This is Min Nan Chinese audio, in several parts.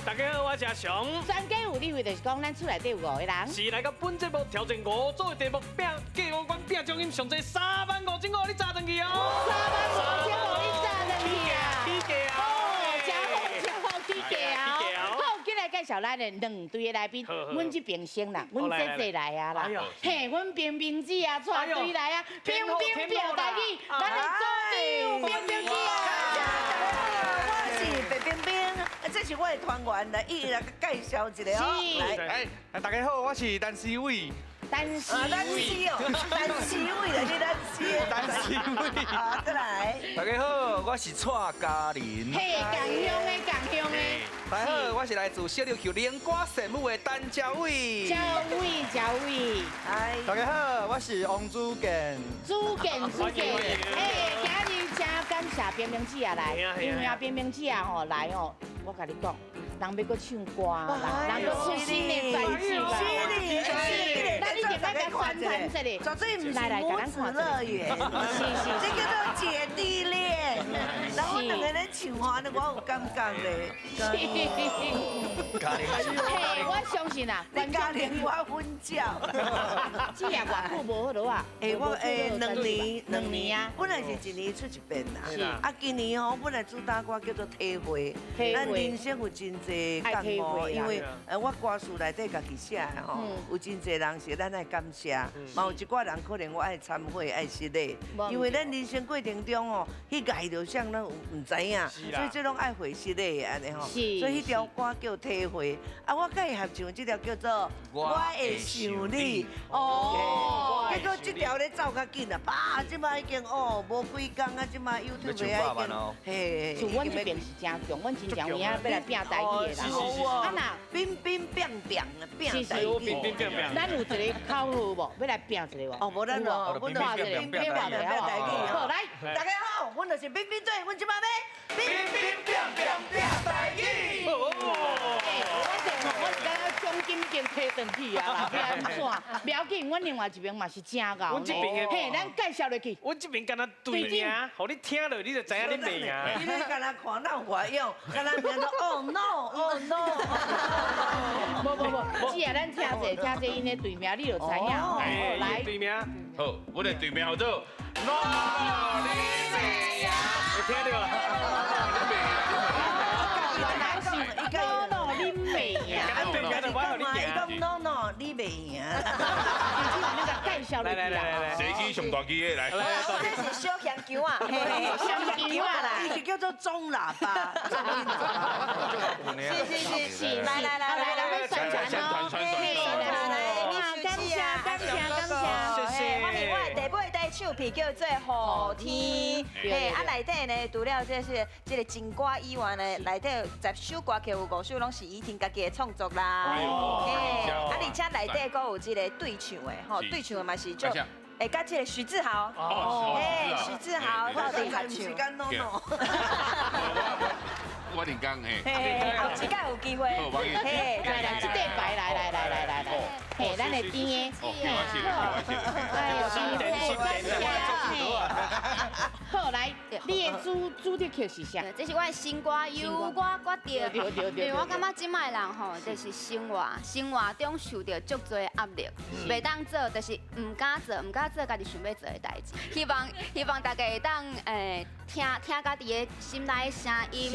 大家好，我是阿雄。全家有你位就是講，咱厝內底有五個人。是來到本節目挑戰五組的題目，拼過五關拼獎金上濟35,000，予你炸轉去哦！35,000予你炸轉去啊！起價啊！哦，真好真好，起價啊！好，今來介紹咱的兩隊的來賓，阮這邊先啦，阮姐姐來啊啦，嘿，阮冰冰姊啊，帶隊來啊，冰冰拼台語，咱的組長冰冰姊啊。我是白冰冰，這是我的團員來，一一來介紹一下哦。來，哎，大家好，我是陳思偉。陳思陳思哦，陳思偉來，你陳思，陳思偉。啊，再來。大家好，我是蔡嘉玲。嘿，共鄉的，共鄉的。大家好，我是來自小琉球靈歌神舞的陳兆偉。兆偉，兆偉。哎，大家好，我是王祖健。祖健，祖健。哎，今日真感謝冰冰姊啊來，因為啊冰冰姊啊吼來吼，我共你講。人欲閣唱歌啦，人閣出新的專輯啦，是，那你就愛共宣傳一下，絕對毋是母子樂園，這叫做姐弟戀。然後兩個人唱吼，按呢我有感覺咧。嘿，我相信啊，你嘉玲我瞓覺。姊啊，偌久無好落啊？欸，我欸兩年，兩年啊。本來是一年出一遍啦。啊，今年吼本來主打歌叫做體會，咱人生有真濟感悟，因為我歌詞內底家己寫的吼，有真濟人是咱愛感謝，嘛有一寡人可能我愛懺悔、愛失禮，因為咱人生過程中吼，去愛著啥咱毋知影，所以這攏愛回失禮按呢吼。所以彼條歌叫體會，啊，我佮伊合唱這條叫做《我會想你》。哦，結果這條咧走較緊啊，哇，這擺已經哦，無幾工啊，這擺 YouTube 已經，嘿，像阮這邊是真強，阮真正有影欲來拼台語的人。啊若冰冰變變啊，拼台語。冰冰變變。咱有一個口號無？欲來拼一个無？哦，無咱哦，阮就冰冰變變台語。好，來，大家好，阮就是冰冰隊，阮這擺欲冰冰變變拼台語。我是感覺獎金已經提轉去啊啦，欲按怎？無要緊，阮另外一邊嘛是真𠢕。阮這邊的，嘿，咱介紹落去。阮這邊敢若隊名，予你聽落，你就知影你袂贏。你咧敢若看哪有外用，敢若名做 Oh no，Oh no。無無無，姊啊，咱聽者聽者𪜶的隊名，你就知影吼。來，隊名，好，阮的隊名叫做。No，你袂贏。有聽著無？ No no，你袂贏。對名就我予你伊講 No no，你袂贏。那個介紹落去啦。誰支上大支的來？這是小香球啊，香球啊啦，伊是叫做中喇叭。是是是，來來來來來，來宣傳哦，來，感謝感謝感謝，謝謝。歡迎我的第八台唱片叫做《雨天》，嘿，啊內底呢，除了這是這個情歌以外呢，內底10首歌曲有五首攏是以婷家己的創作啦。嘿，啊而且內底閣有這個對唱的，吼，對唱的嘛是就，欸，佮這個許志豪，嘿，許志豪鬥陣合唱。我連講嘿，後一擺有機會，嘿，來來，這塊牌來來來來來來，嘿，咱的甜的，哎呦，感謝，好來，你的主題曲是啥？這是我的新歌，由我決定。因為我感覺這擺人吼，就是生活中受著足濟壓力，袂當做，就是毋敢做，毋敢做家己想欲做的代誌。希望大家會當聽聽家己的心內的聲音，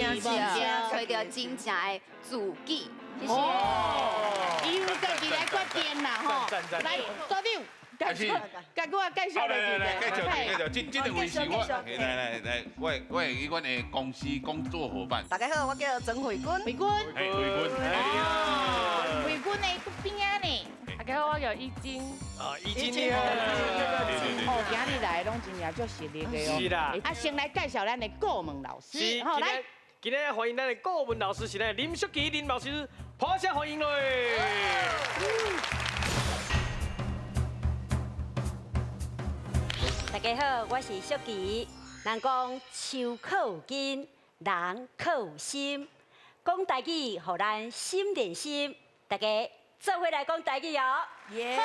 揣著真正的自己。哦，由家己來決定啦吼。來，組長。介紹，我介紹來來來，介紹介紹，這個位是我，來來來，我會阮的公司工作夥伴。大家好，我叫曾慧君。慧君，嘿，慧君。哦，慧君的邊仔呢？大家好，我叫伊晶。啊，伊晶。哦，今日來攏真正足實力的哦。是啦。啊，先來介紹咱的顧問老師。好，來，今日歡迎咱的顧問老師是咱林淑琪林老師，拍聲歡迎嘞。大家好，我是淑琪。人講樹靠有根，人靠有心。講台語，予咱心連心。大家做伙來講台語哦。耶！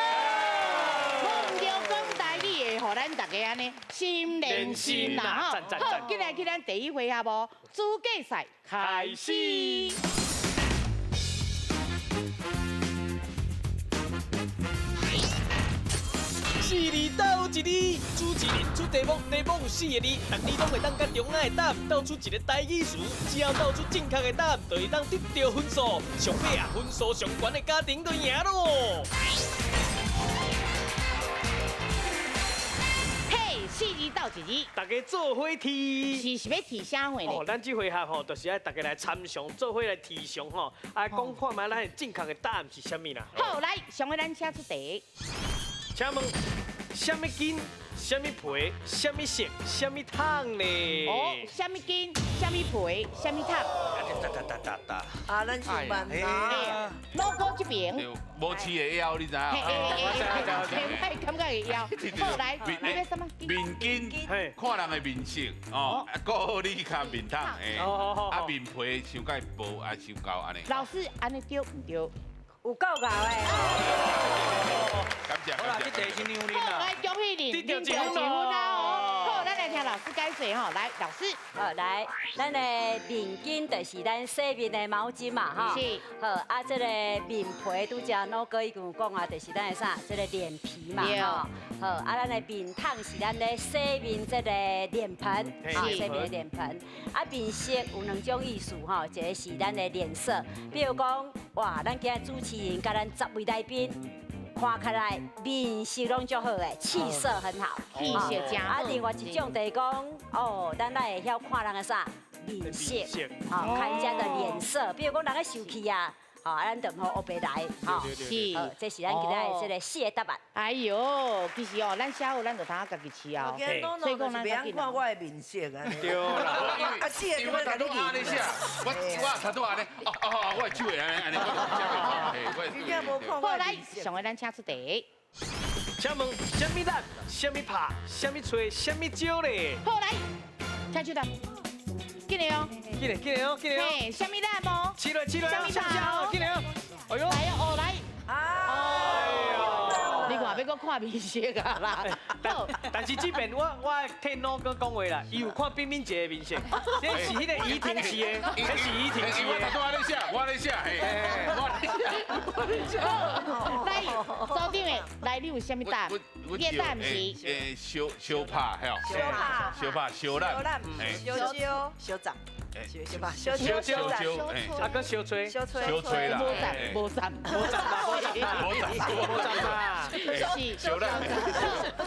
講著講台語會予咱大家按呢心連心啦吼。好，緊來去咱第一回合哦，資格賽開始。四字斗一字，主持人出题目，题目有四个字，逐字拢会当佮中间的答案斗出一个台语词，只要斗出正确的答案，就会当得到分数。上尾啊，分数上悬的家庭就赢咯。嘿，四字斗一字，大家做伙提，是欲提啥货呢？哦，咱这回合吼，就是爱大家来参详，做伙来提详吼，啊，讲看觅咱的正确的答案是啥物啦。好，来，上尾咱请出题。请问，啥物筋、啥物皮、啥物色、啥物桶呢？哦，啥物筋、啥物皮、啥物桶？哒哒哒哒哒。啊，咱上班啦。老哥这边。无饲会枵，你知影？嘿，我感觉会枵。好，来，你欲啥物？面筋，看人的面色哦，啊，顾好你去牵面桶，嘿，啊，面皮伤过薄啊，伤厚按呢。老师，按呢对毋对？有够𠢕的。感谢。好啦，这题是让恁啦。来，恭喜恁，得到一分啦哦。好，咱来听老师解说吼。来，老师。好，来，咱的面巾就是咱洗面的毛巾嘛，吼。是。好，啊，这个面皮拄才老哥已经有讲啊，就是咱的啥？这个脸皮嘛，吼。好，啊，咱的面桶是咱咧洗面这个脸盆，啊，洗面的脸盆。啊，面色有两种意思吼，一个是咱的脸色，比如讲，哇，咱今日主持人佮咱10位来宾。看起来面色拢足好的，气色很好，气色真好。啊，另外一种就是讲，哦，咱爱会晓看人的啥面色，哦，看人家的脸色。比如讲人咧生气啊，哦，咱就毋好乌白来，吼。是，这是咱今仔的这个四个答案。哎呦，其实哦，咱写好，咱就通家己饲哦。所以讲咱袂晓看我的面色啊。对啦，啊，四个我头拄按呢写，我头拄按呢，哦哦，我的手会按呢按呢，我真正无看。好，来，上个咱请出题。请问，啥物力，啥物拍，啥物揣，啥物招咧？好，来，请出答。紧来哦！紧来，紧来哦，紧来哦！嘿，啥物力无？起来，起来，啥物拍？紧来哦！哎呦！来哦，来！啊！你看，欲阁看面色啊啦！但是这边我替老哥讲话啦，伊有看冰冰姐的面色，这是彼个怡婷是的，这是怡婷是的。我头拄仔咧写，我咧写，嘿，我咧写，来，组长的，来，你有啥物答案？你的答案是？烧烧拍，嘿，烧拍，烧拍，烧烂，烧烧烧炸。烧烧烧烧烧，啊，阁烧吹，烧吹，烧吹啦，无赞，无赞，无赞啦，无赞啦，无赞啦，是烧烂。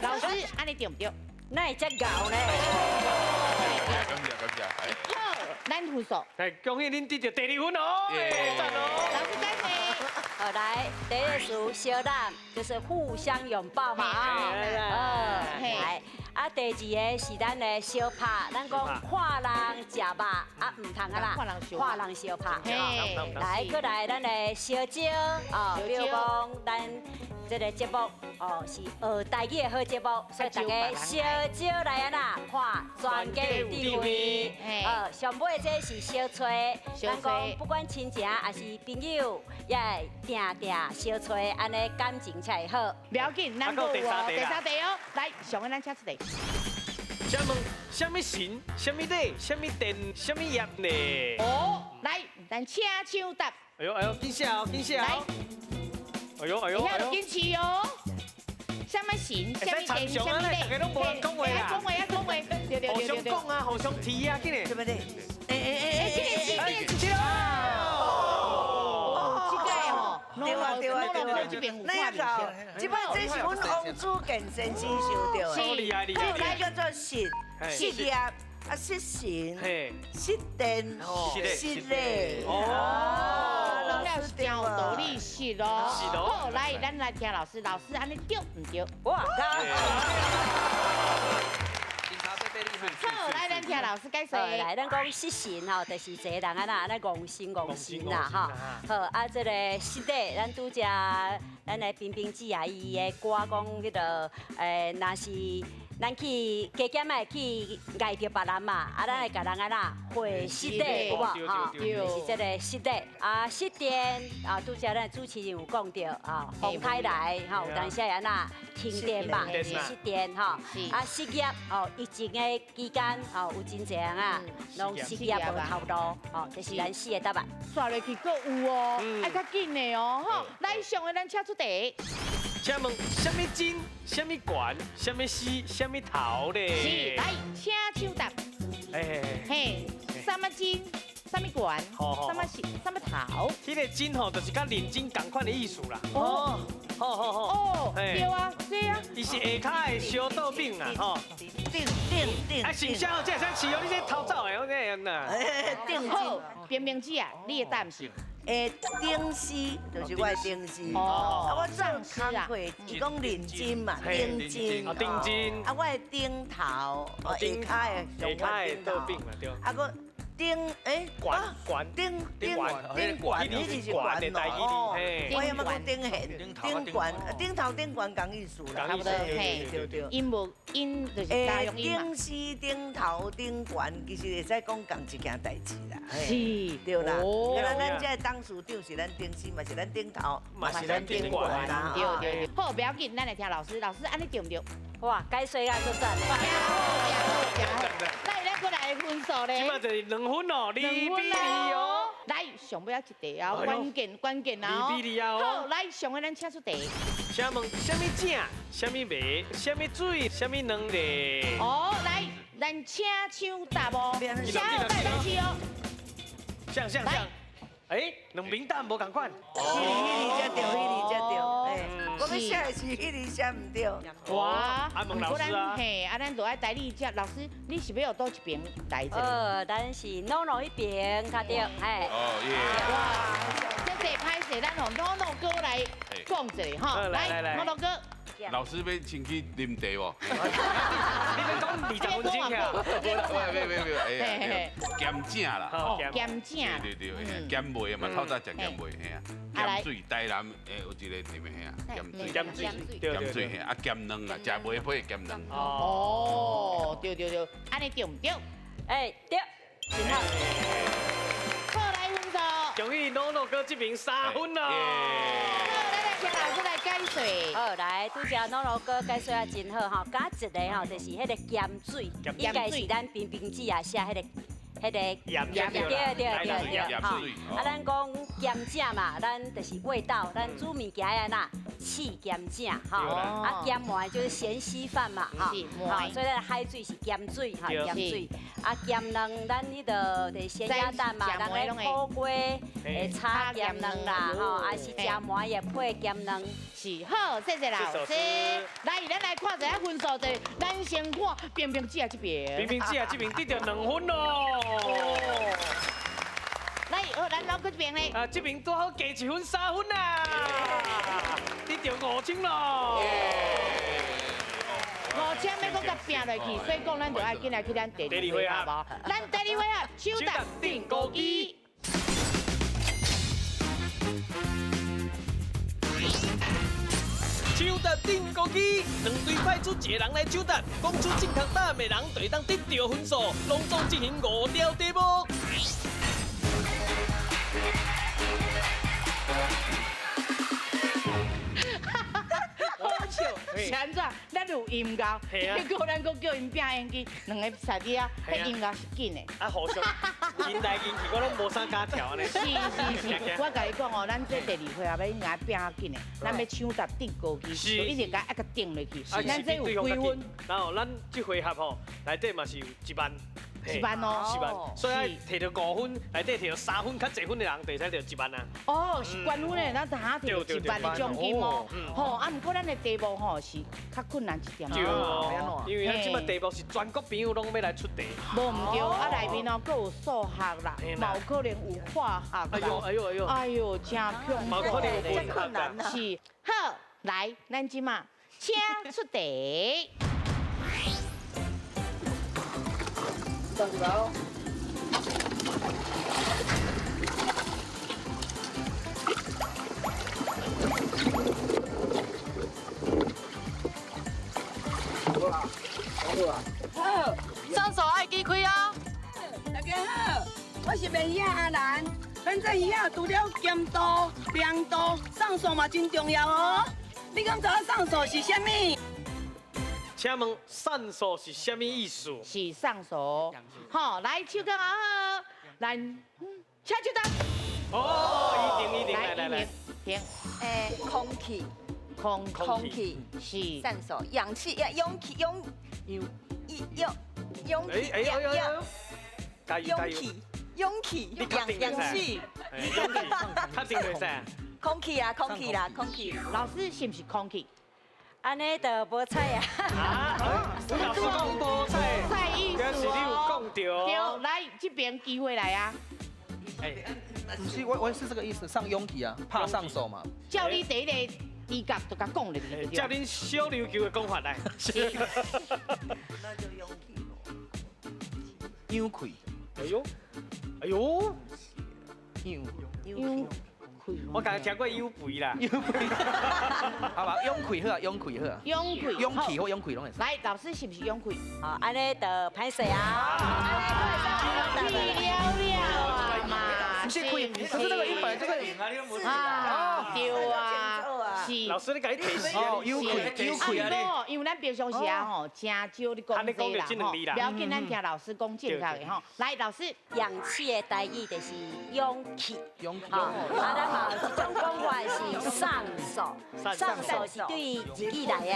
老师，按呢对毋对？哪会遮𠢕呢？感谢感谢。好，咱分数。来，恭喜恁得到第二分哦，赞哦。老师感谢。好，来，第一个词相揽，就是互相拥抱嘛啊。来。啊，第二个是咱的相拍，咱讲看人食肉啊，毋通啊啦，看人相拍。来，阁来咱的相招哦，比如讲咱这个节目哦是学台语的好节目，所以大家相招来啊啦，看全家有智慧。上尾这是相揣，咱讲不管亲情还是朋友，也会定定相揣，按呢感情才会好。不要紧，咱阁有哦，第三题哦，来，上个咱请出题。请问，啥物神、啥物礼、啥物电、啥物业呢？哦，来，咱请抢答。哎呦哎呦，紧写哦，紧写哦。来。哎呦哎呦哎呦。紧试哦。啥物神、啥物电、啥物礼？大家拢无人讲话啦。讲话啊，讲话。对对对对对。互相讲啊，互相提啊，紧嘞。对不对？哎哎哎哎，紧嘞，紧嘞，哦，这个哦，对啊对啊对啊，这边有那个，这摆这是阮王祖健先生想到的，是，这个叫做失失业，啊失神，失电，失礼。哦，讲了是真有道理，是咯。好，来，咱来听老师，老师按呢对毋对？哇！好，来，咱听老师解说。来，咱讲失神吼，就是一个人按怎按呢戆神戆神啦，吼。好，啊，这个失礼，咱拄才咱的冰冰姐啊，伊的歌讲彼个，若是咱去加减会去礙著別人嘛，啊，咱會共人按怎回失禮，有無？吼，就是這个失禮啊，失電啊，拄才咱主持人有講著啊，風開來吼，有當時會按怎停電嘛，是失電吼，啊，失業哦，疫情的期間哦，有真濟人啊，攏失業無頭路，吼，這是咱四个答案。煞落去閣有哦，愛較緊的哦，吼，來上个咱請出題。請問啥物金、啥物懸、啥物絲、啥物頭咧？是，來，請搶答。嘿，啥物金、啥物懸、啥物絲、啥物頭？彼个金吼，就是佮認真仝款的意思啦。哦，好好好。哦，對啊，對啊。伊是下跤的燒豆餅啊，吼。頂頂頂。啊，是啥？這會使飼哦，你這偷走的，我這樣啦。頂好，冰冰姐啊，你的答案是？欸，頂絲就是我的頂絲。哦。啊，我做工課，伊講認真嘛，頂真。哦，頂真。啊，我的頂頭，下跤的下跤的豆餅嘛，對。啊，閣頂欸，懸懸頂頂頂懸，你就是懸哦。我有冇講頂懸？頂懸，頂頭頂懸仝意思啦。差不多，嘿，對對。音無音就是家用音嘛。頂絲、頂頭、頂懸，其實會使講仝一件代誌啦。是，對啦。咱咱這董事長是咱頂絲，嘛是咱頂頭，嘛是咱頂懸啦。對對對。好，不要緊，咱來聽老師，老師按呢對毋對？哇，解說啊，足讚的。來，咱過來分數咧。這擺就是2分哦，2比2哦。來，上尾仔一題啊，關鍵關鍵啊。2比2啊。好，來，上尾咱請出題。請問啥物井、啥物糜、啥物水、啥物卵咧？哦，來，咱請搶答哦。請答答是哦。像像像。哎，兩邊答案無仝款。是，彼个才對，彼个才對。哎，我欲寫的是彼个寫毋對。哇，啊問老師啊。嘿，啊，咱就愛代理這老師，你是欲佗一邊來一個？咱是諾諾彼邊較對，嘿。哦耶。哇，這這歹勢，咱予諾諾哥來講一下吼，來，諾諾哥。老師欲先去啉茶無？你欲講20分鐘啊？沒沒沒，哎呀，鹹正啦，鹹正，對對對，鹹味嘛，透早食鹹味，嘿啊，鹹水，台南有一个什麼嘿啊，鹹水，鹹水，鹹水嘿啊，鹹卵啊，食袂配鹹卵。哦，對對對，按呢對毋對？哎，對，真好。好，來分數。恭喜諾諾哥這邊3分咯。請老師來解說。好，來，拄才諾諾哥解說也真好吼，加一个吼，就是彼个鹹水，應該是咱冰冰姐也寫彼个。彼个鹽，對對對對，吼，啊，咱講鹹正嘛，咱就是味道，咱煮物件愛按怎試鹹正，吼，啊鹹糜就是鹹稀飯嘛，吼，好，所以咱海水是鹹水，吼，鹹水，啊鹹卵，咱彼个就是鹹鴨蛋嘛，咱咧苦瓜會炒鹹卵啦，吼，啊是食糜也配鹹卵，是好，謝謝老師。來，咱來看一下分數，就是咱先看冰冰姐這邊，冰冰姐這邊得著2分咯。來，好，咱老哥這邊咧。啊，這邊拄好加1分，3分啦，得著5000咯。5000欲閣共拼落去，所以講咱就愛緊來去咱第二回合無？咱第二回合，手搭釘孤枝。搶答釘孤枝，兩隊派出一個人來搶答，講出正確答案的人就會當得著分數，攏總進行5條題目。好笑，是按怎？咱有音乐，结果咱阁叫𪜶拼演技，两个杀伫遐，彼音乐是紧的。啊，互相人来人去，我拢无啥敢跳按呢。是是是，我共你讲哦，咱这第二回合应该拼较紧的，咱欲抢答钉孤枝，就一直共一个钉落去。咱这有几分？然后咱这回合吼，内底嘛是有1万。 1万哦， 1萬，所以愛摕著5分，內底摕著3分較濟分的人，就會使摕著1萬啊。哦，是冠軍的，咱通摕著1萬的獎金哦。吼，啊，毋過咱的題目吼是較困難一點。對，因為咱這擺題目是全國朋友攏欲來出題。無毋對，啊內面哦閣有數學啦，嘛有可能有化學啦。哎呦哎呦哎呦！哎呦，真恐怖。嘛有可能有文學啦。是，好，來，咱這擺請出題。我是面鱼仔阿兰。咱这鱼仔除了咸度、凉度、送素嘛真重要哦。你敢知影送素是啥物？请问送素是啥物意思？是送素。好，来，手感好，咱请就答。哦，一定一定，来来来，停。诶，空气，空气是散素，氧气呀，氧气，氧氧氧气，氧氧氧气，氧气，氧氧气，确定袂使。空气啊，空气啦，空气。老师是毋是空气？按呢就无彩啊。老师讲无彩，彩意思是你有讲著。对，来这边机会来啊。哎，不是，我是这个意思，上拥挤啊，怕上手嘛。照你第一个直觉就共讲了，照恁小琉球的讲法来。那就勇气咯。勇气。哎呦，哎呦，勇勇。我刚才听过有肥啦，有肥，好吧，勇气好啊，勇气好啊，勇气，勇气或勇气拢会。来，老师是毋是勇气？好，按呢就歹势啊。了了嘛，不是气，可是那个一百这个啊，对啊，是。老师你共伊提示哦，有气，有气啊！因为咱平常时啊吼，真少咧讲这啦吼，不要紧，咱听老师讲正确的吼。来，老师，氧气的台语就是勇气，勇气。啊，咱嘛有一种讲法是送素，送素是对自己来的，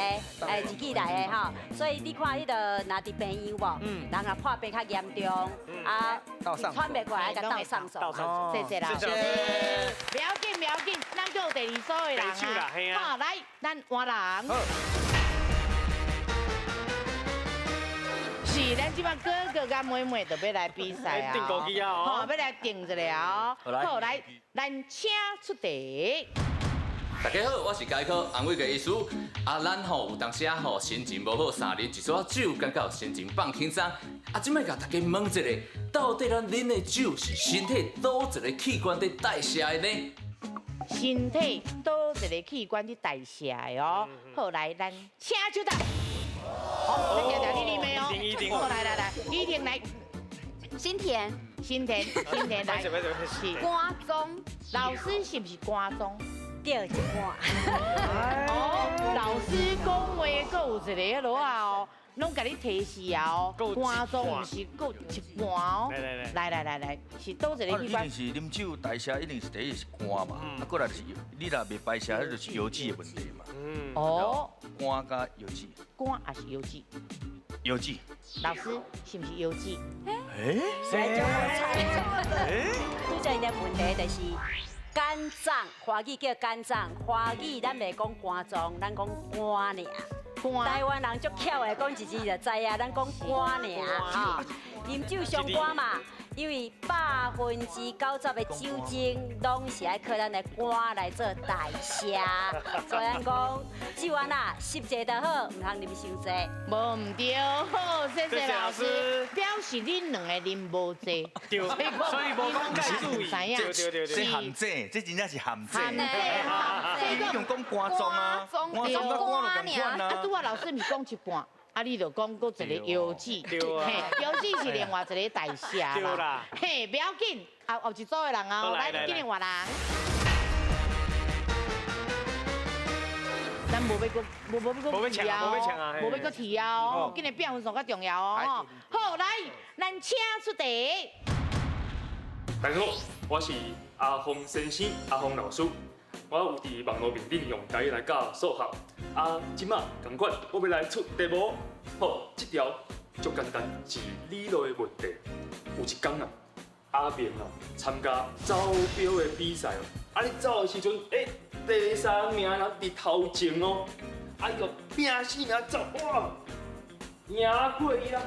哎，自己来的吼。所以你看彼个若伫病院无，人若破病较严重，啊，喘袂过来，共斗送素。谢谢老师。不要紧，不要紧，咱阁有第二组的人啊。好，来，咱换人。是，咱这摆哥哥佮妹妹就欲来比赛啊！定高机啊！好，欲来定一下哦。好，来，咱请出题。大家好，我是家科洪伟杰医师。啊，咱吼有当时啊吼心情无好，三啉一撮酒，感觉心情放轻松。啊，这摆共大家问一下，到底咱啉的酒是身体佗一个器官伫代谢的呢？身体佗一个器官伫代谢的哦。好，来，咱请出答。好，咱定定你啉的哦。好，来来来，依婷来。新田，新田，新田来。是肝脏。老师是毋是肝脏？对一半。哦，老师讲话阁有一个彼落啊哦，拢共你提示啊哦。肝脏毋是阁一半哦。来来来来，是佗一个器官？一定是啉酒代谢，一定是第一是肝嘛，啊，过来就是你若袂排泄，彼就是腰子的问题嘛。哦。肝佮腰子。肝也是腰子。腰子。老师是毋是腰子？哎。谁叫我猜？拄才𪜶的问题就是。肝脏，华语叫肝脏，华语咱袂讲肝脏，咱讲肝尔。台湾人足巧的，讲一字就知啊，咱讲肝尔哈。啉酒伤肝嘛，因为90%的酒精拢是爱靠咱的肝来做代谢，所以咱讲酒按怎摄济就好，毋通啉伤济。无毋对，好，谢谢老师。表示恁两个啉无济，对，所以无讲介注意。对对对，这陷阱，这真正是陷阱。陷阱，你用讲肝脏啊，肝脏佮肝就仝款啊。啊，拄仔老师毋是讲一半。啊，你就讲阁一个腰子，嘿，腰子是另外一个代谢啦，嘿，不要紧，后后一组的人啊，来，紧来换人。咱无欲阁，无欲阁提啊，无欲阁提啊，哦，紧来变分数较重要哦。好，来，咱请出题。大家好，我是阿峰先生，阿峰老师。我有伫网路面顶用台语来教数学，啊，这马仝款，我欲来出题目。好，这条足简单，是理论的问题。有一天啊，阿明啊参加走表的比赛哦，啊，咧走的时阵，欸，第三名人伫头前哦，啊，伊就拼死命走，哇，赢过伊啦。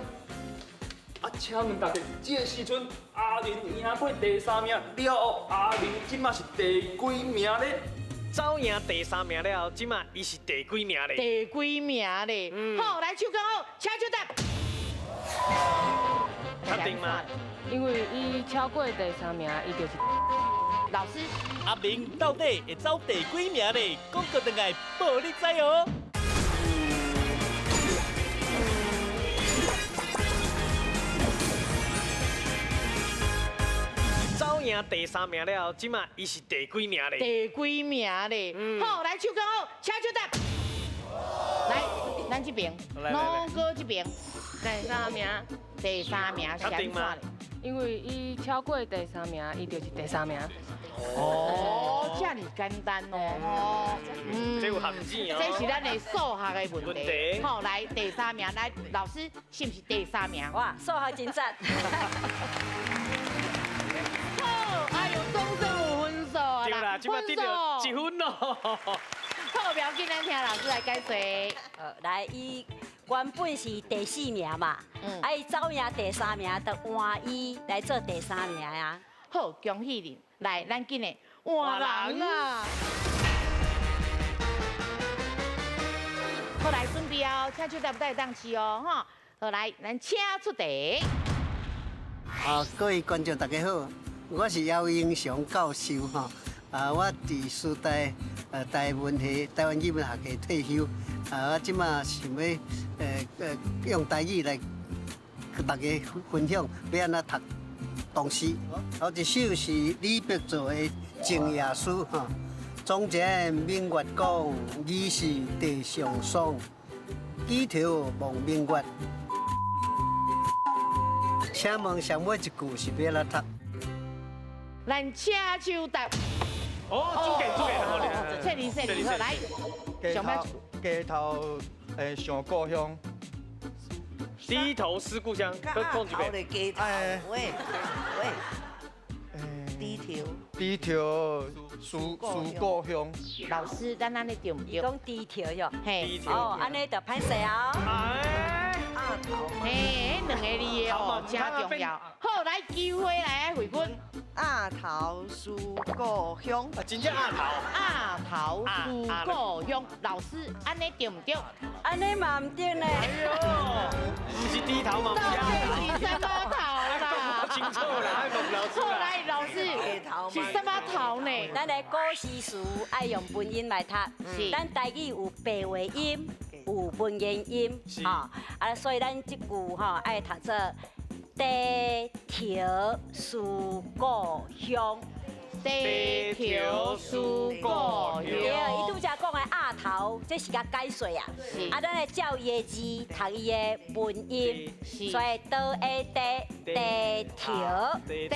啊，请问大家，这个时阵阿明赢过第三名了后，阿明这马是第几名咧？走赢第三名了后，这马伊是第几名咧？第几名咧？好，来手讲好，请手答。确定吗？因为伊超过第三名，伊就是老师。阿明到底会走第几名咧？广告转来报你知哦。名、第三名了後，這馬伊是第幾名咧？第幾名咧？好，來手講好，請手答。來，咱這邊，老哥這邊，第三名。第三名是按怎咧？因為伊超過第三名，伊就是第三名。哦，這麼簡單哦。嗯，這有陷阱哦。這是咱的數學的問題。好，來第三名，來老師是不是第三名？哇，數學真讚。好，哎呦，總算有分數啦。對啦，這擺得著一分咯。好，不要緊，咱聽老師來解說。來，伊原本是第四名嘛，啊，伊走贏第三名，就換伊來做第三名啊。好，恭喜你！來，咱緊的換人啊！好，來準備哦，請手答不帶當試哦，哈！好，來，咱請出題。啊，各位觀眾大家好，我是姚英雄教授哈。啊，我佇師大台文系台灣語文學系退休，啊，我這馬想欲用台語來佮大家分享欲按怎讀唐詩。頭一首是李白做的《靜夜思》哈，床前明月光，疑是地上霜。举头望明月。請問上尾一句是欲按怎讀？咱請手答。哦，主見主見，好咧。切你切你，好來。低頭想故鄉。低頭思故鄉，講一遍。低頭，喂喂，低頭。低頭思故鄉。老師，咱按呢對毋對？講低頭喲。嘿。哦，按呢就歹勢啊。阿頭。嘿，彼兩個字的哦，真重要。好，來機會來回軍。鴨頭思故鄉。啊，真正鴨頭。鴨頭思故鄉，老師，按呢對毋對？按呢嘛毋對呢。哎呦，毋是低頭嘛？到底是啥物頭啦？清楚啦，愛問老師。好，來老師，是啥物頭呢？咱的古詩詞愛用文音來讀，咱台語有白話音，有文言音，吼，啊，所以咱這句吼愛讀做。低頭思故鄉，低頭思故鄉。對，伊拄才講的鴨頭，這是共解說啊。啊，咱來照伊的字讀伊的文音，所以哆 A 低低頭，低頭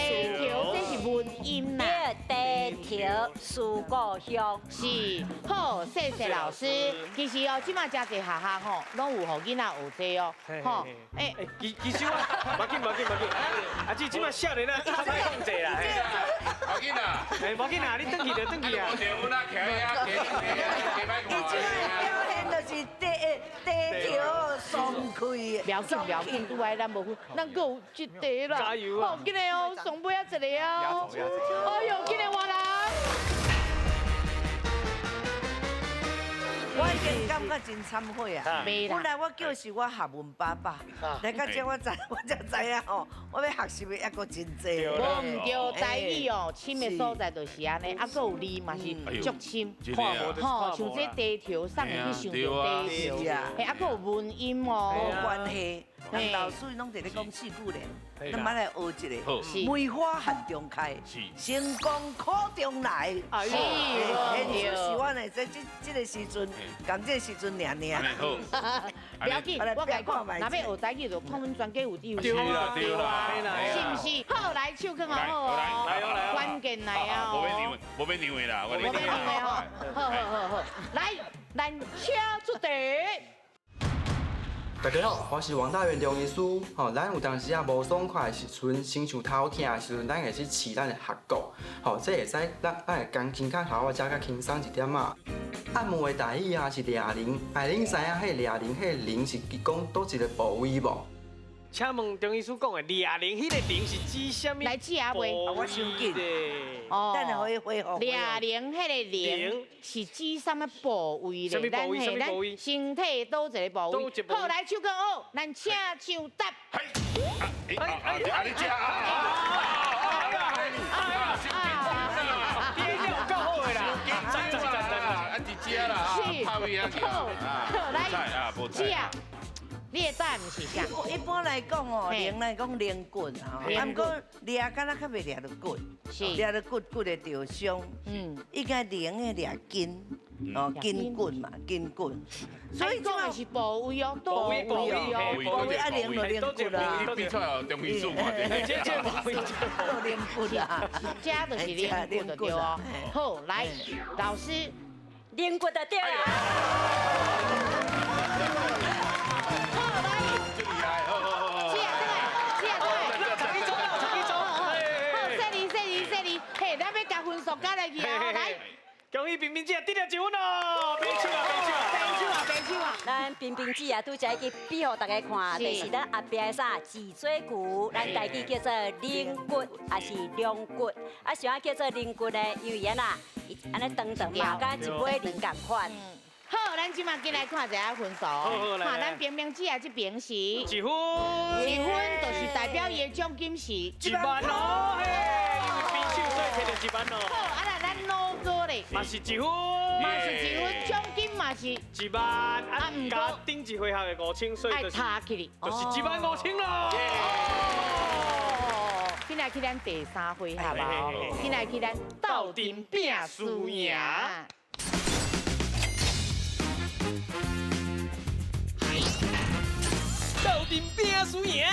這是文音啦。對，低頭思故鄉。是，好，謝謝老師。其實哦，這馬真濟學校吼，攏有予囡仔學這哦，吼。欸，其實我，無緊無緊無緊，阿姊這馬少年啊，較歹控制啦。無緊啦，欸，無緊啦，你轉去就轉去啊。無對，阮啊徛遐，加加歹看。伊這个表現就是低低調爽快。不要緊不要緊，拄愛咱無分，咱閣有一題啦。加油啊！好，緊來哦，上尾仔一个哦。哎呦，緊來換人。我已經感覺真懺悔啊！本來我叫是我學問爸爸，來到這我才知影吼，我欲學習的猶閣真濟。無毋對，台語哦，深的所在就是按呢，啊，閣有字嘛是足深，吼，像這低頭，送會去想著低頭，嘿，啊，閣有文音哦，無關係。人老師攏佇咧講四句聯，咱嘛來學一個。梅花寒中開，成功苦中來。是，現是我呢，這個時陣，仝這個時陣爾爾。不要緊，我共你講，若欲學台語，就看阮專家有智慧。對啦對啦，是毋是？好，來手囥好哦，關鍵來啊！無欲讓，無欲讓的啦，無欲讓的吼。好好好好，來，咱請出題。大家好，我是王大元中醫師。吼，咱有當時啊無爽快的時陣，親像頭疼的時陣，咱會去試咱的合谷。吼，這會使咱會鋼琴較頭仔遮較輕鬆一點仔。按摩的台語啊是掠鈴，哎，恁知影彼掠鈴彼鈴是講佗一个部位無？請問中醫師講的掠鈴，彼个鈴是指啥物？來指下未？我傷緊。哦。等下予伊恢復。掠鈴，彼个鈴是指啥物部位咧？啥物部位？啥物部位？身體佗一个部位？好，來手舉好，咱請手答。哎哎哎！你食啊！你有夠好的啦！讚讚讚讚！啊，佇遮啦，是。好，來，食。你的答案是啥？一般来讲哦，龙来讲龙骨啊，啊，毋过掠敢若较袂掠著骨，掠著骨骨会著伤。应该龙的掠筋，哦，筋骨嘛，筋骨。所以讲的是部位哦，部位哦，部位啊，龙就龙骨啦。你比出来中医师看者，这部位就龙骨啦，这就是龙骨就对哦。好，来，老师，龙骨就对啦。恭喜冰冰姐得了一分哦！拍手啊，拍手啊，拍手啊，拍手啊！咱冰冰姐啊，拄才去比予大家看，就是咱后壁的啥脊椎骨，咱台语叫做龙骨，还是龙骨？啊，啥叫做龙骨呢？因为安那，按呢长长嘛，佮一尾龙仝款。好，咱这马紧来看一下分数。看咱冰冰姐啊，这边是一分，一分就是代表伊的奖金是1万哦，嘿，因为比手所以摕著1万哦。好，啊那咱老哥咧，嘛是1分，嘛是1分，奖金嘛是1万，啊，加顶一回合的5000，所以就是就是1万5千咯。紧来去咱第三回合啊！紧来去咱斗阵拼输赢。斗阵拼输赢，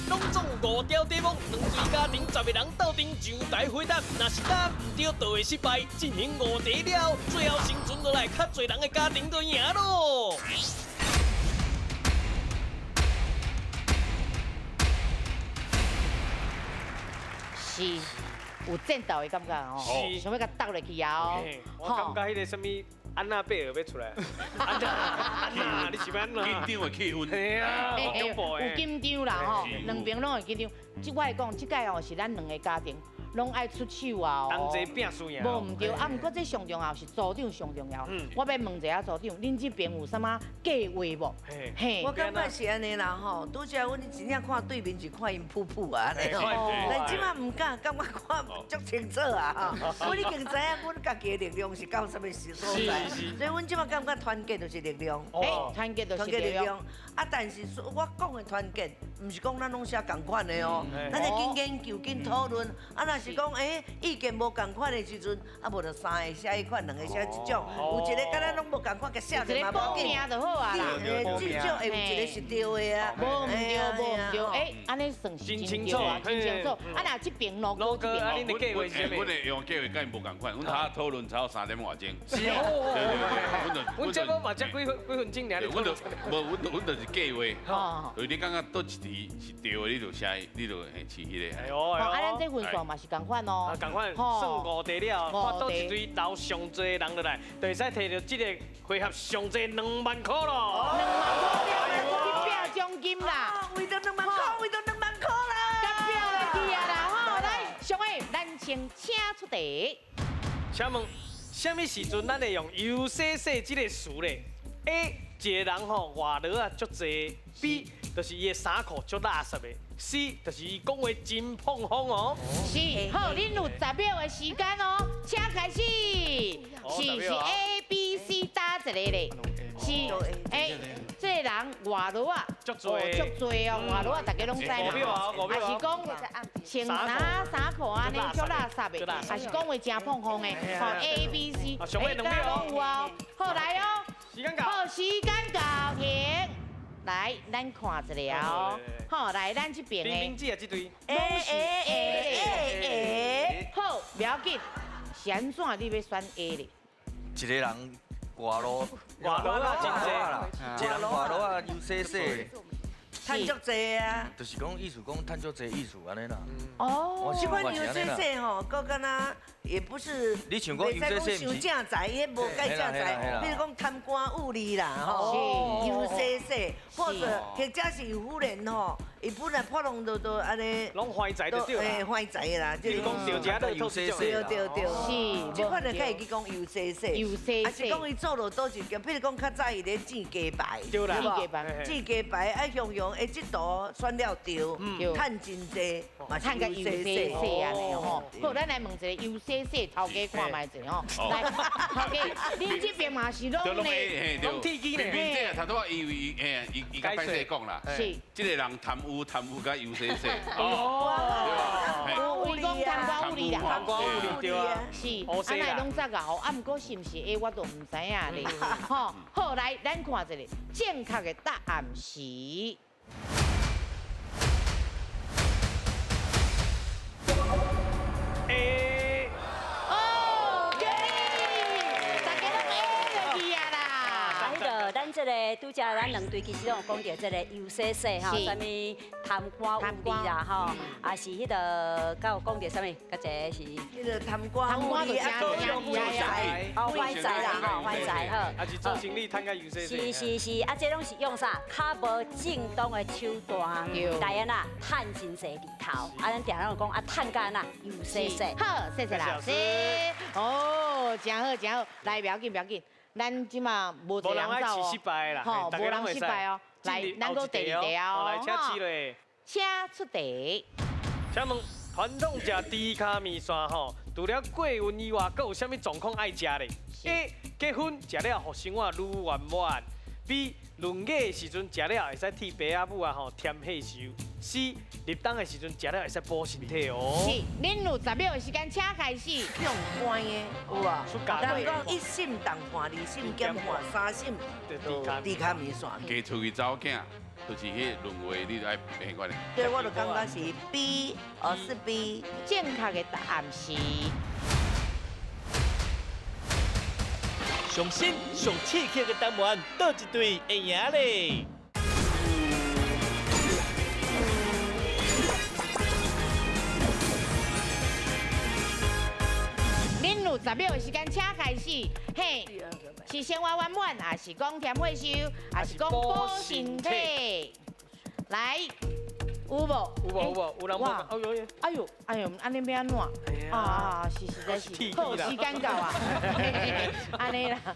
拢总有5条题目，两队家庭10个人斗阵上台回答，若是答毋对，就会失败。进行5题了，最后生存落来较济人的家庭就赢咯。是有战斗的感觉哦，想欲共斗落去啊哦。我感觉彼个啥物安娜贝尔欲出来，安娜，你是欲按怎？紧张的气氛，嘿啊，有紧张啦吼，两边拢会紧张。这我会讲，这届哦是咱两个家庭拢爱出手啊！同齐拼输赢。无毋对，啊，毋过这上重要是组长上重要。我欲问一下组长，恁这边有啥物计划无？嘿，我感觉是按呢啦吼。拄才阮真正看对面是看𪜶噗噗啊，但这马毋敢，感觉看足清楚啊。我已经知影阮家己的力量是到啥物所在，所以阮这马感觉团结就是力量。哎，团结就是力量。啊，但是我讲的团结，毋是讲咱拢写仝款的哦，咱会紧研究、紧讨论。啊，若是讲意见无仝款的时阵，啊，无就3个写彼款，2个写这种，有一个敢若拢无仝款，共写著嘛无要紧。就好啊啦。至少会有一个是对的啊。无毋对，无毋对，哎，按呢算是真清楚啊，真清楚。啊，若这边罗哥这边，啊，恁的计划是啥物？阮的用计划佮𪜶无仝款，阮头讨论超3点外钟。是哦。对对对，阮这阮这嘛才几分钟尔。阮就无，阮就是计划。就是你感觉佗一题是对的，你就写，你就会饲彼个。哎呦，啊，咱这分数嘛是仝款哦。仝款，算5题了，看佗一队留上济人落来，就会使摕著这个回合上济2万块咯。2万块了，去拼奖金啦！为著2万块，为著2万块啦！甲拼落去啊啦！吼，来，上位，咱先请出题。请问，啥物时阵咱会用“油洗洗”这个词咧？A，一个人吼外劳啊足济；B，就是伊的衫裤足垃圾的；C，就是伊讲话真膨风哦。是，好，恁有10秒的时间哦，请开始。是 A、B、C 打一个咧？是 A，这个人外劳啊，足济，足济哦，外劳啊，大家拢知嘛。还是讲穿衫裤按呢足垃圾的，还是讲话真膨风的？好，A、B、C，哎，大家拢有哦。好，来哦。时间到。好，时间到，停。来，咱看一下哦。好，来，咱这边的。冰冰姐啊，这队。拢是 A A。好，不要紧。是按怎你欲选 A 咧？一个人外劳，外劳啊，真济啦。一个人外劳啊，又细细。趁足济啊！就是讲意思讲趁足济意思按呢啦。哦，这款油洗洗吼，阁敢若也不是，你像讲油洗洗，伤正财，彼无介正财。比如讲贪官污吏啦，吼，油洗洗，或者或者是有夫人吼，伊本来普通都按呢，攏怀才就对啦。嘿，怀才啦，就是讲着食乐透对对对，是。这款就较会记讲油细细，油细细，啊是讲伊做落佗一间，比如讲较早伊咧煎鸡排，对啦，煎鸡排啊，雄雄哎，这道选了对，趁真济，嘛趁甲油细细按呢吼。好，咱来问一个油细细头家看觅者吼，来，头家，恁这边嘛是拢咧，拢铁机咧。明姐头拄仔伊伊嘿，伊伊较歹势讲啦，是，这个人贪污贪污甲油细细。哦，有讲贪官污吏啦，贪官污吏对啊，是，啊那拢遮𠢕，啊毋过是毋是 A 我都毋知影咧。吼，好来，咱看一下正确的答案是。 A。哦，对，大家拢 A 落去啊啦。啊，彼个咱这个拄才咱两队其实拢有讲著这个油细细吼，啥物贪官污吏啦吼，啊是彼个，佮有讲著啥物？佮一个是彼个贪官污吏啊，哦，坏财啦吼，坏财好。啊是做生意贪甲油细细。是是是，啊这拢是用啥？较无正当的手段来按怎趁真济利头。啊，咱定拢有讲啊，趁甲按怎油细细。好，谢谢老师。哦，真好真好，来不要紧不要紧，咱这马无一人走哦，吼，无人失败哦。来，咱阁第二题哦，来，请起咧，请出题。请问传统食猪跤面线吼，除了过运以外，阁有啥物状况爱食咧？A. 结婚食了，予生活愈圆满。B. 闰月的时阵食了会使替爸仔母啊吼添岁寿。C. 立冬的时阵食了会使补身体哦。是，恁有10秒的时间，请开始。用关的有啊。人讲一心同伴，二心减伴，三心猪跤面线。嫁出去查某囝，就是彼个轮回，你就爱变款的。对，我就感觉是 B，哦是 B。正确的答案是。上新上刺激的单元，佗一队会赢咧？恁有10秒的时间，请开始。嘿，是生活圆满，还是讲添岁寿，还是讲补身体？来，有无？有无？有无？有人无？哎呦哎呦，哎呦，按呢欲按怎？啊，是实在是，好时间到啊，按呢啦，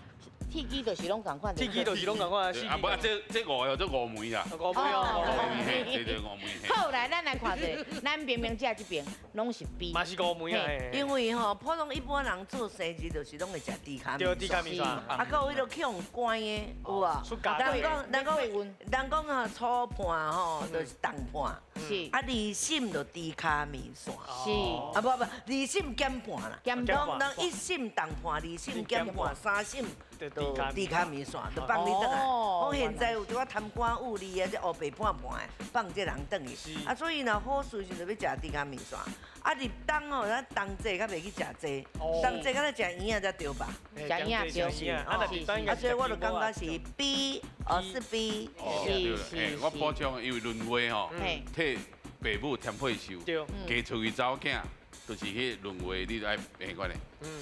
铁机就是拢仝款。铁机就是拢仝款啊！啊无，这五个这五枚啦。五枚哦，五枚，对对，五枚。好，来，咱来看一下，咱明明姐这边拢是 B。嘛是五枚啊。因为吼，普通一般人做生日就是拢会食猪跤面线。对，猪跤面线。啊，阁有彼个去予关的，有啊。人讲，人讲，人讲啊，初判吼就是重判。是。啊，二审就猪跤面线。是。啊无无，二审减判啦。减判。人一审重判，二审减判，三审就猪跤面线，就放你转来。讲现在有一寡贪官污吏啊，这乌白判判的，放这人转去。啊，所以若好事时就欲食猪跤面线。啊，入冬吼，咱冬节较袂去食这，冬节敢若食圆仔才对吧？食圆仔对。啊，所以我就感觉是 B，哦是 B。是是。我补充，因为轮回吼，替爸母添岁寿，嫁出去查某囝。就是彼轮回，你就爱变款的，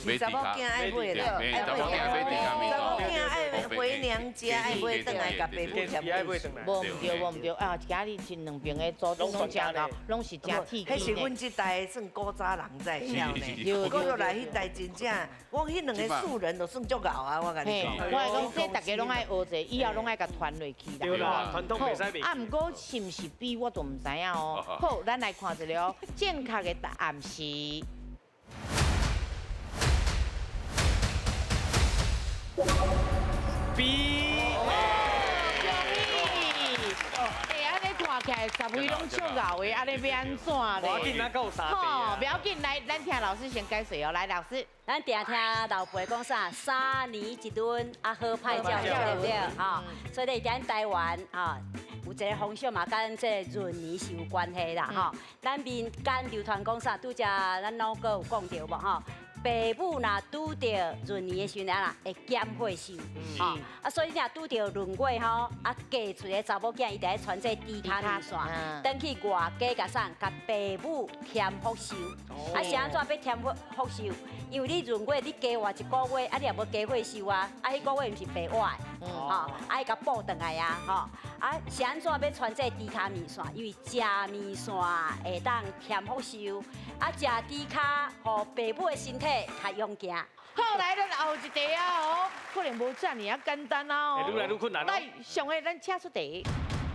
买查某囝爱买啦，查某囝买查某囝爱回娘家，爱买转来共爸母添岁寿。无毋对，无毋对啊！今日这两边的组长拢真𠢕，拢是真铁彼是阮这代算古早人才会晓呢，过落来彼代真正，我彼两个素人都算足𠢕啊！我共你讲。我会讲，这大家拢爱学者，以后拢爱共传落去啦。对啦，传统袂使袂。啊，毋过是毋是 B 我都毋知影哦。好，咱来看一下哦，正确的答案是。 B。欸，按呢看起来10位拢足𠢕的，按呢欲按怎咧？无要紧，咱阁有三题。吼，不要紧，来，咱听老师先解释哦。来，老师，咱定听老辈讲啥？3年一轮，啊好歹照对不对？吼，所以咧，咱台湾吼有一个风俗嘛，佮这个闰年是有关系啦，吼。咱民间流传讲啥？拄才咱老哥有讲著无吼？爸母若拄著闰年的时阵啊，会减岁寿，吼啊，所以若拄著闰月吼，啊嫁出的查某囝伊就爱传这猪跤面线，转去外家共啥，共爸母添福寿。啊是按怎欲添福福寿？因为你闰月你加活一个月，啊你也无加岁寿啊，啊彼个月毋是白活的，吼，愛共補轉來啊，吼，啊是按怎欲傳這豬跤麵線？因為食麵線會當添福壽，啊食豬跤，予爸母的身體較勇健。好，來，咱後一題啊，哦，可能無遮爾仔簡單啊，哦。愈來愈困難。來，上個咱請出題。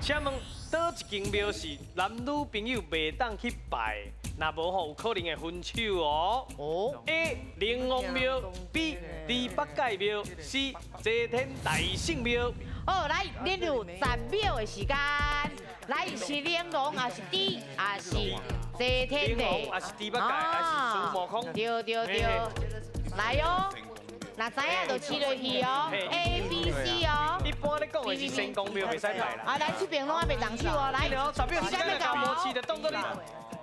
請問佗一間廟是男女朋友袂當去拜，若無吼有可能會分手哦。哦。A. 靈王廟，B. 豬八戒廟，C. 齊天大聖廟。好，來，恁有10秒的時間。來，是靈王，還是豬，還是齊天的？靈王，還是豬八戒，還是孫悟空？對對對。來哦，若知影就試落去哦，A B C 哦。一般咧講的是神功廟袂使拜啦。啊，來這邊攏還袂動手哦，來。 10秒時間到，無試就當作你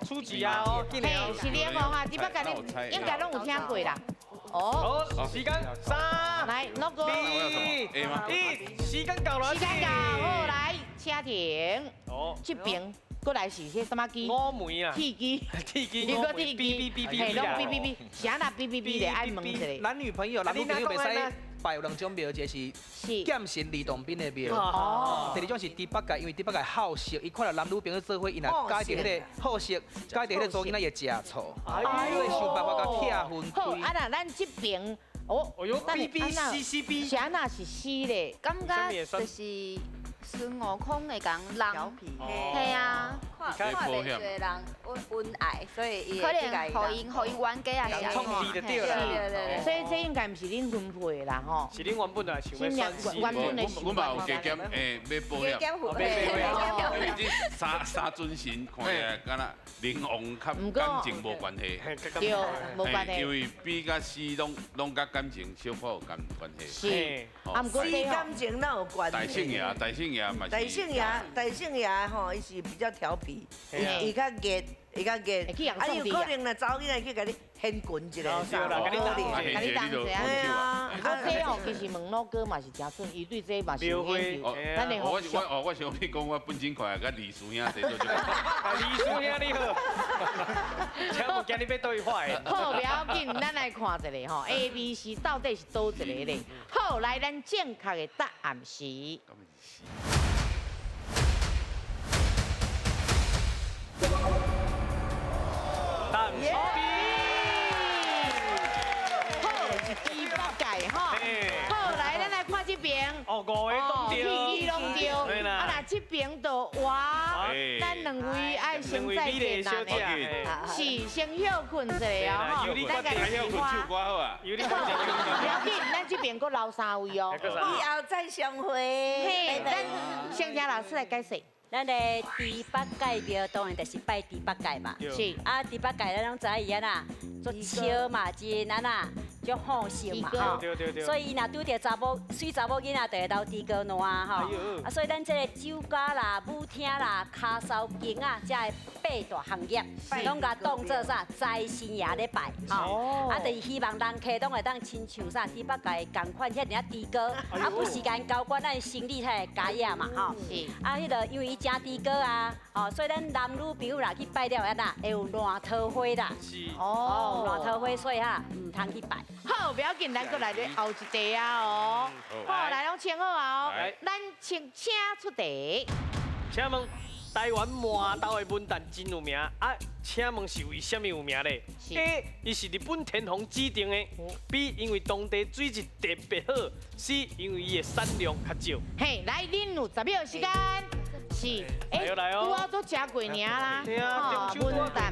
出局啊哦。嘿，是靈王啊，豬八戒你應該攏有聽過啦。哦。好，時間3、來，六個、 2、1，時間到了。時間到，好，來，請停。哦。這邊。過來是彼啥物機？五枚啊！鐵機，鐵機，五枚，B B B B，嘿，攏 B B B，啥啦 B B B 咧？愛問一下。男女朋友，男女朋友袂使拜有兩種廟，一個是劍神李洞賓的廟，第二種是豬八戒，因為豬八戒好色，伊看到男女朋友做伙，伊若佮著彼个好色，佮著彼个查某囡仔會食醋，所以想辦法共拆分開。好，啊若咱這邊，哦，B B C C B，啥若是 C 咧？感覺就是。孫悟空會共人，係啊，看看袂濟人恩愛，所以伊可能予𪜶冤家啊，是對啦。所以這應該毋是恁分配的啦，吼。是恁原本就想欲選。原本的阮嘛有加減，欲保險。加減因為這三尊神看起來敢若靈王較感情無關係。對，無關係。因為 B 佮 C 攏佮感情小可有關係。是。啊，毋過 C 感情哪有關係？大聖爺，大聖爺。大聖爺，大聖爺吼，伊是比較調皮，伊較熱，伊較熱，啊有可能若查某囡仔去共你掀裙一下，啥，共你當一下。啊，這吼其實問老哥嘛是誠準，伊對這嘛是有研究。咱的我我想欲講，我本身看來佮李師兄坐做這個。李師兄你好，請問今日欲佗位畫的？好，不要緊，咱來看一下吼，A、B、C 到底是佗一个咧？好，來，咱正確的答案是。答案是 B。好，是豬八戒吼。好，來，咱來看這邊。哦，五個攏對。鐵機攏對。啊，若這邊就哇，咱兩位愛先再見啦。是，先歇睏一下哦。咱家己歇睏唱歌好啊。不要緊，咱這邊閣留3位哦。以後再相會。嘿，咱先請老師來解釋。咱的豬八戒廟當然就是拜豬八戒嘛。是。啊，豬八戒咱攏知伊按怎，足笑嘛真按怎，足好色嘛吼。所以伊若拄著查某媠查某囡仔，就會流豬哥爛吼。啊，所以咱這個酒家啦、舞廳啦、跤梢間仔，遮的八大行業，攏共當做啥財神爺咧拜吼。啊，就是希望人客攏會當親像啥豬八戒仝款遐爾仔豬哥，啊，不時間交關咱生理才會加額嘛吼。是。啊，彼个因為伊食豬哥啊，吼，所以咱男女朋友若去拜了，按怎會有爛桃花啦。是。哦，爛桃花，所以哈，毋通去拜。好，不要緊，咱閣來咧後一題啊哦。好，來攏穿好啊哦。咱請出題。請問台灣饃豆的文旦真有名啊？請問是為啥物有名咧？A. 伊是日本天皇指定的。B. 因為當地水質特別好。C. 因為伊的產量較少。嘿，來，恁有10秒時間。是，哎，拄仔都食過爾啦，吼，文旦，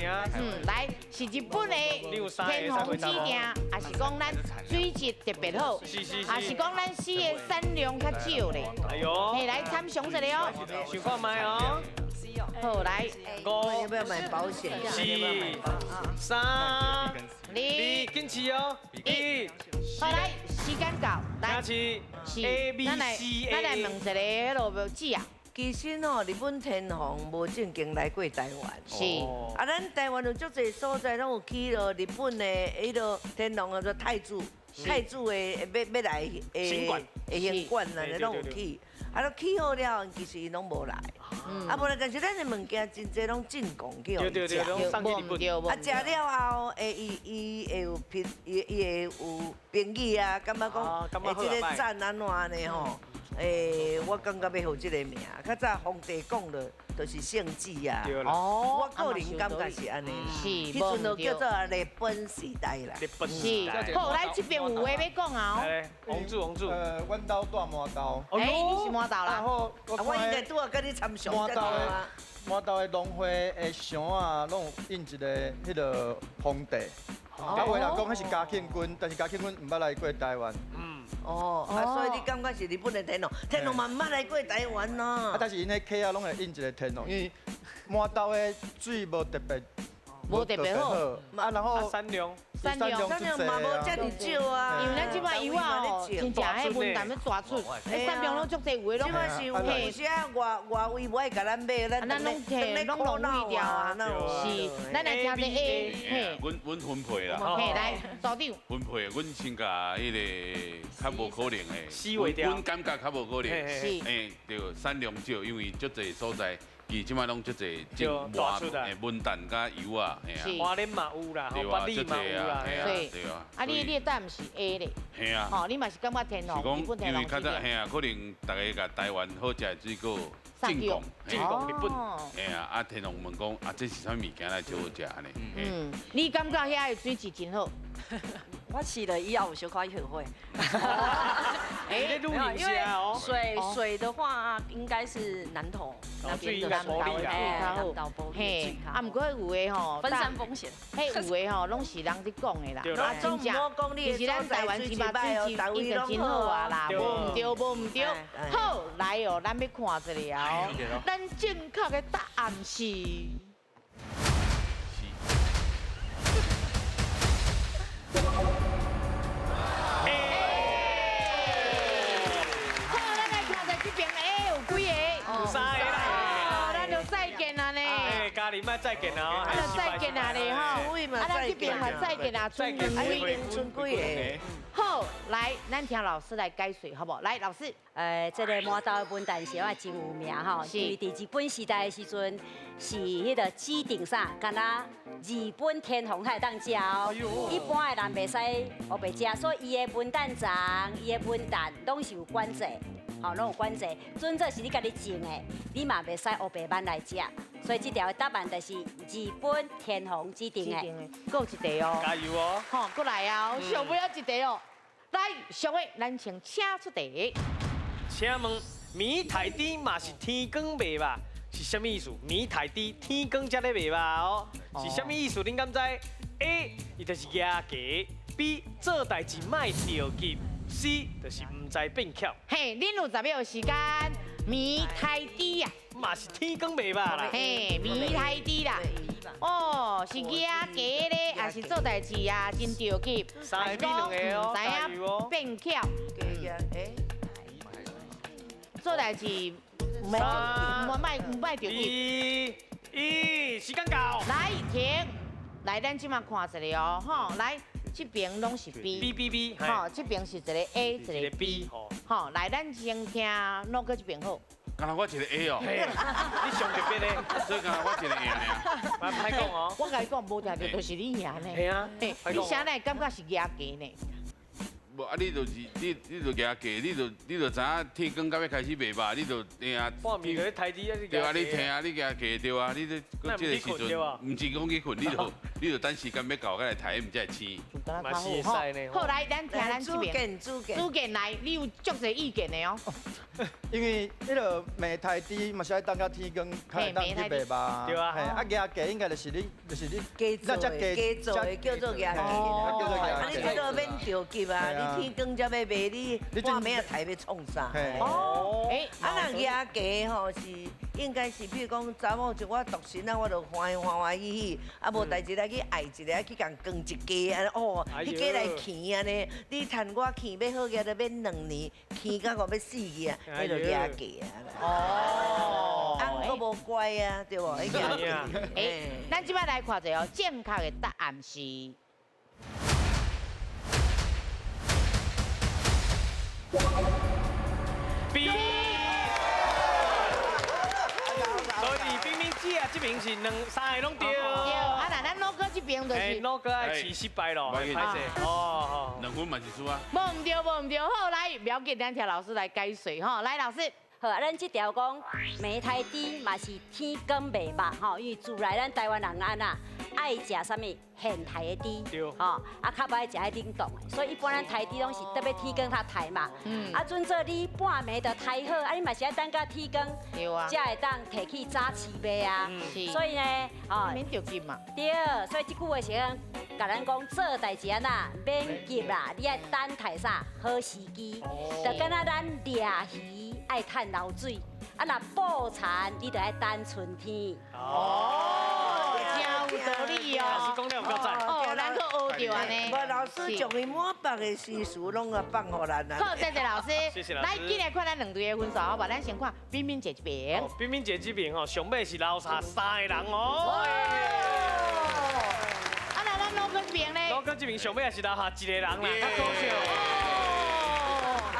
來，是日本的天皇指定，還是講咱水質特別好，還是講咱四的產量較少咧？哎喲，嘿，來參詳一下哦，想看覓哦。好，來，五，要不要買保險？ 4、3、2，緊持哦，1，好，來，時間到，來，是 A B C A，咱來問一个彼落姊啊。其實吼，日本天皇無正經來過台灣。是。啊，咱台灣有足濟所在攏有起落日本的彼落天皇叫做太子，太子的欲來的行館啊，攏有起。啊，攏起好了，其實伊攏無來。啊，無來，但是咱的物件真濟攏進貢去予伊食。啊，食了後，會伊會有評，伊會有評語啊，感覺講，會這個讚按怎呢吼？我感觉欲予这个名，较早皇帝讲了，就是圣旨啊。哦，我个人感觉是按呢。是，彼阵就叫做日本时代啦。日本时代。好，来这边有话欲讲啊。王主，王主。阮兜住麻豆。哎，你是麻豆啦。我应该拄仔佮你参详才对啊。麻豆的农会的箱啊，拢有印一个彼个皇帝。啊，有的人讲彼是嘉庆君，但是嘉庆君毋捌来过台湾。哦，啊，所以你感觉是日本的天皇，天皇嘛毋捌来过台湾咯。啊，但是𪜶彼溪仔拢会印一个天皇，因为麻豆的水无特别，无特别好。啊，然后三龙，三龙，三龙嘛无遮尔少啊。因为咱这摆油仔哦，真正彼文旦欲抓出，彼三龙拢足济，有的拢。这摆是有时啊，外外围无爱共咱买，咱拢摕拢浪费掉啊。是，咱来听这 A，嘿。阮分配啦。嘿，来，组长。分配，阮先共彼个较无可能的，阮感觉较无可能。是。嘿，对，产量少，因为足济所在。伊这摆拢足济种麻，文旦佮油啊，嘿啊。花莲嘛有啦，北里嘛有啦，对啊。啊，你的答案是 A 咧。嘿啊。吼，你嘛是感觉天龙，日本天龙。因为较早嘿啊，可能大家共台湾好食的水果进贡，进贡日本。嘿啊，啊天龙问讲啊，这是啥物件来真好食按呢？嗯，你感觉遐的水质真好？我试了以后有小可后悔。哎，因为水的话，应该是南投那边的南投嘿，啊，毋过有的吼，分散风险。彼有的吼，拢是人咧讲的啦。啊，真正，其实咱台湾这马水质已经真好啊啦，无毋对，无毋对。好，来哦，咱欲看一下哦，咱正确的答案是。好，咱来看一下这边 A 有几个？有三个啦。咱就再见啊呢。哎，嘉玲莫再见啊！啊，再见啊咧吼。啊，咱这边嘛再见啊，剩两位，剩几个？好，来，咱听老师来解说，好无？来，老师。这个麻豆的文旦苕仔真有名吼，因为伫日本时代的时阵，是彼个指定啥，敢若日本天皇才会当食哦，一般的人袂使乌白食，所以伊的文旦欉、伊的文旦拢是有管制，吼，拢有管制。准做是你家己种的，你嘛袂使乌白挽来食。所以这条的答案就是日本天皇指定的。阁有一题哦，加油哦！吼，阁来啊，上尾仔一题哦。来，上位，咱先请出题。请问，暝太甜嘛是天光卖肉，是啥物意思？暝太甜，天光才咧卖肉哦，是啥物意思？恁敢知？A，伊就是蜈蚣；B，做代志莫著急；C，就是毋知变巧。嘿，恁有10秒时间，暝太甜啊，嘛是天光卖肉啦。嘿，暝太甜啦。哦，是蜈蚣咧，还是做代志啊？真著急，还是讲毋知影变巧？做代志毋免毋莫毋莫著急。一、时间到。来停，来咱这马看一下哦，吼，来这边拢是 B B B B，吼，这边是一个 A，一个 B，吼，来咱先听诺哥这边好。敢若我一个 A 哦，你上特别的，所以敢若我一个赢尔。歹讲哦，我共你讲，无听著就是你赢呢。嘿啊，你啥会感觉是蜈蚣呢？无啊，你就是你，你就蜈蚣，你就知影天光到欲开始卖肉，你就听。半暝就咧刣猪啊！对啊，你听啊，你蜈蚣对啊，你这这个时阵，毋是讲去睏，你就等时间欲到，才来刣，毋才会醒。嘛是会使呢。好，来，咱听咱这边。主见，主见来，你有足济意见的哦。因为彼个暝刣猪嘛是爱等到天光，才会当去卖肉。对啊。嘿，啊蜈蚣应该就是你，就是你。加做的，加做的叫做蜈蚣。啊，你这个免著急啊，你天光才欲卖，你半暝仔刣欲创啥？哦。啊，若蜈蚣吼是应该是，比如讲查某像我独身啊，我就欢欢欢喜喜，啊无代志来去爱一个，去共扛一家按呢哦，彼家来墘按呢，你趁我墘欲好额都免两年，墘到我欲死去啊，彼就蜈蚣啊。哦。啊，阁无乖啊，对无？彼蜈蚣。欸，咱这摆来看一下哦，正确的答案是。 B。所以冰冰姐这边是两三个拢对。对，啊，那咱老哥这边就是。老哥爱试失败咯，歹势。哦，两分嘛是输啊。无毋对，无毋对，好，来，不要紧，咱请老师来解说吼，来，老师。好，啊，咱这条讲梅胎猪嘛是天光袂肉吼，因为自来咱台湾人按怎爱食啥物现杀的猪，吼，啊较无爱食彼冷冻的，所以一般咱杀猪拢是特别天光才杀嘛。啊，准做你半暝就杀好，啊你嘛是爱等到天光，才会当提去早市卖啊。所以呢，哦，免著急嘛。对，所以这句话是讲，共咱讲做代志按怎免急啦，你爱等待啥好时机，就敢若咱掠鱼爱趁流水，啊若捕蚕你就爱等春天。哦，真有道理哦。老师讲了有够赞。哦，咱阁学著按呢。无老师将伊满腹的诗词拢啊放予咱啊。好，谢谢老师。谢谢老师。来，进来看咱两队的分数，好无？咱先看敏敏姐这边。敏敏姐这边吼，上尾是留下三个人哦。啊，那咱老哥这边呢？老哥这边上尾也是留下一个人啦，较可惜。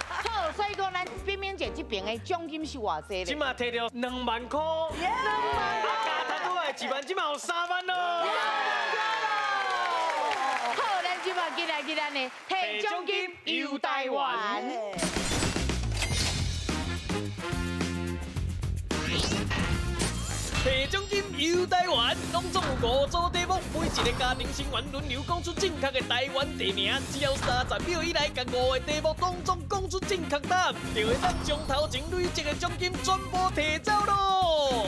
好，所以讲咱敏敏姐这边的奖金是偌济咧？这马提著2万块，2万块，加头拄仔1万，这马有3万咯。好，咱这马进来去咱的提奖金游台湾。提奖金游台湾，拢总有5组题目，每一个家庭成员轮流讲出正确的台湾地名，只要30秒以内，共5个题目拢总讲出正确答案，就会当将头前累积的奖金全部提走咯。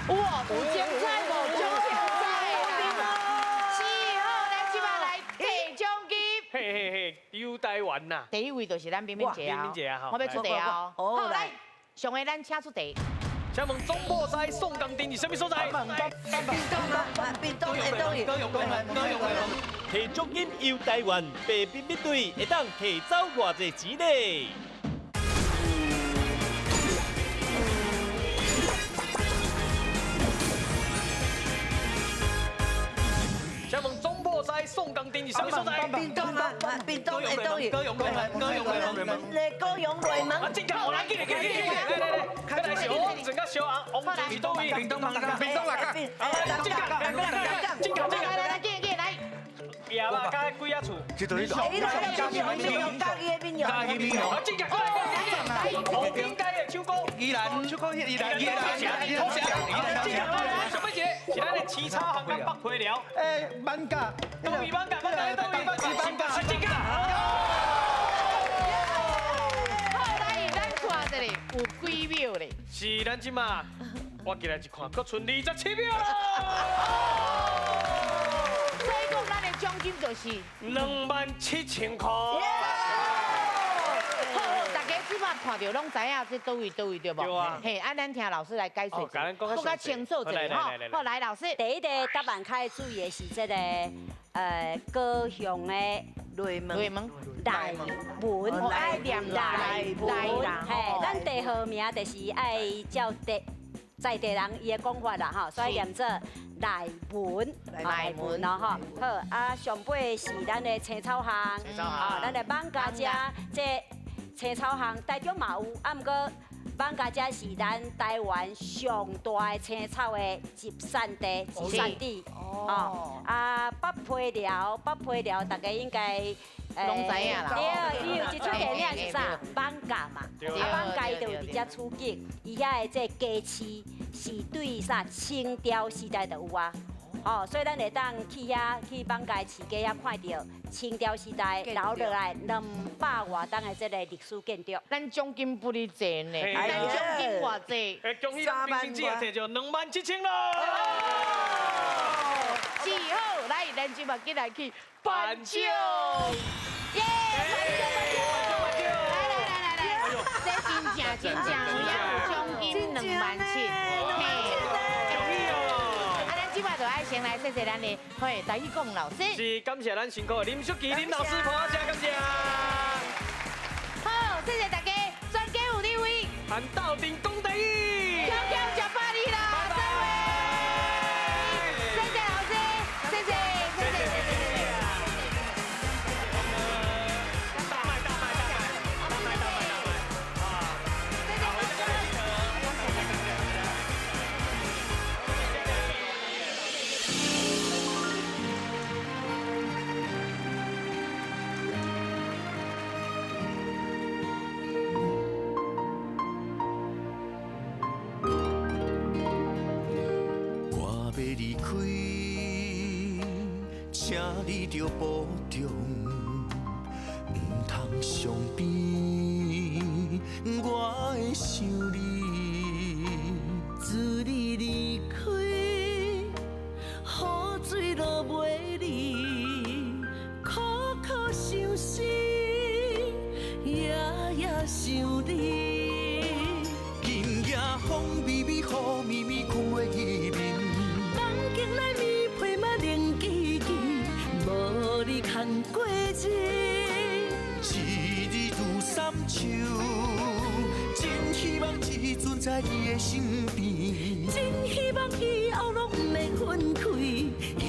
哇，有精彩无？足精彩啦！是，好，咱这摆来提奖金。嘿嘿嘿，游台湾呐！第一位就是咱敏敏姐啊，敏敏姐啊，我欲出题啊！好，来，上个咱请出题。请问总铺西宋江镇是啥物所在？屏东啊，屏东会倒去？高雄，高雄，提奖金游台湾，白冰冰队会当提走偌济钱呢？请问总铺西宋江镇是啥物所在？屏东啊，屏东会倒去？高雄，高雄，高雄，高雄内门。啊，正确，我来，进来，进来，进来，来来来，来是王正甲小红，王正是佗位？屏东，屏东啦，正确，正确，正确，来来来，进进来。夜啊，加几仔厝？这对你讲。嘉义的民谣。嘉义民谣。啊，正确，过来，过来，和平街的唱歌。宜兰，唱歌，宜兰，宜兰，宜兰，宜兰，正确，上尾一个是咱的青草巷佮北皮寮。哎，艋舺。佗位艋舺，艋舺佗位？艋舺。正确。好，来，咱看一下有几秒咧？是咱这马，我进来一看，阁剩27秒咯。所以讲，咱的奖金就是27000块。好，大家这马看著拢知影这佗位佗位对无？对啊。嘿，啊，咱听老师来解说，阁较清楚一下吼。好，来老师。第一个答案较爱注意的是这个，高雄的内门。内门。内门。爱念内门。嘿，咱地号名就是爱照地在地人伊的讲法啦吼，所以念做内门。内门咯吼。好，啊，上尾是咱的青草巷，啊，咱的艋舺遮这青草巷，台中嘛有，啊，毋过艋舺遮是咱台湾上大的青草的集散地、集散地。哦。啊，北皮寮，北皮寮，大家应该拢知影啦。对，伊有一出电影是啥？艋舺嘛。啊，艋舺伊就有伫遮取景，伊遐的这个街市是对啥清朝时代就有啊。哦，所以咱会当去遐去艋舺市街遐看著清朝时代留落来200外栋的这个历史建筑。咱奖金不离济呢，咱奖金偌济？哎，恭喜咱冰冰姐提著27000咯！是好，来，咱这马进来去颁奖。耶！颁奖颁奖！来来来来来，这真正真正有影有奖金27000。先来谢谢咱的嘿台语讲老师，是感谢咱辛苦的林淑琪林老师，捧下感谢。好，谢谢大家，全家有你位，咱斗阵讲台语，悄悄吃饱你啦，再会。谢谢老师，谢谢谢谢谢谢。大卖大卖大卖大卖大卖大卖。你著保重，毋通伤悲，我会想你。自你离开，雨水落袂离，苦苦相思，夜夜想你。今夜风微微，雨绵绵，困袂去眠。房间内棉被嘛冷吱吱，无你牵过日。一日如三秋，真希望一阵在你的身边。真希望以後攏毋免分開，永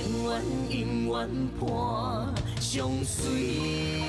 遠永遠伴相隨。